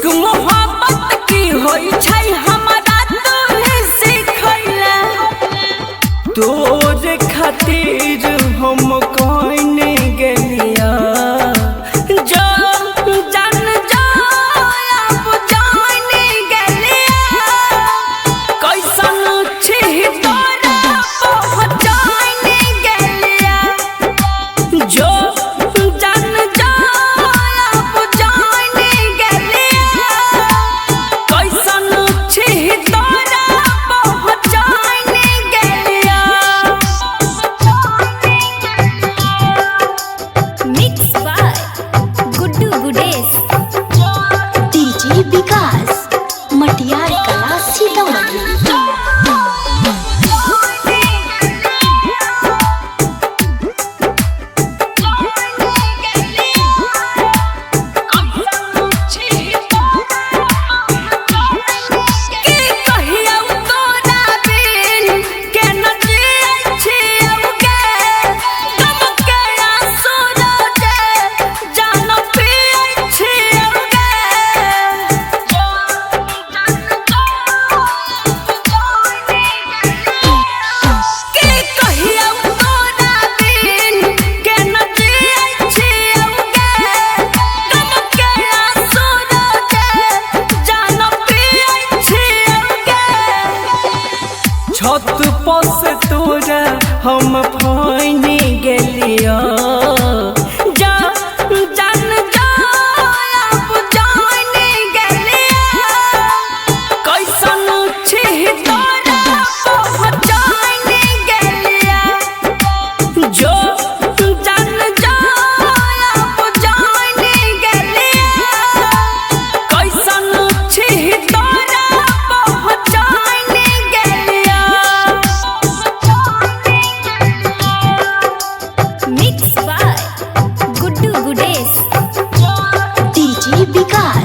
इश्क मोहब्बत की होई छै हमरा तू सिखैला। तोरे खातिर हम कहने गेलिया जो जान जा अब जाने गेलिया कैसन छी तोरा पहचाने गेलिया जो जान जा अब जाने गेलिया कैसन छी तोरा पहचाने गेलिया। Mix by Guddu Gudesh. DJ Vikas Matiyar Kala Sitamarhi. की कहियौ तोरा बिन केना जियै छियौ गे गम के आंसू रोजे जान पियै छियौ गे। की कहियौ तोरा बिन केना जियै छियौ गे गम के आंसू रोजे जान पियै छियौ गे। छत पर से तोरा हम फाइने गेलिया जा जान जा अब जाने गेलिया कैसन छी तोरा पहचाने गेलिया जो जान जा अब जाने गेलिया कैसन छी तोरा पहचाने गेलिया। Mix by Guddu Gudesh. DJ Vikas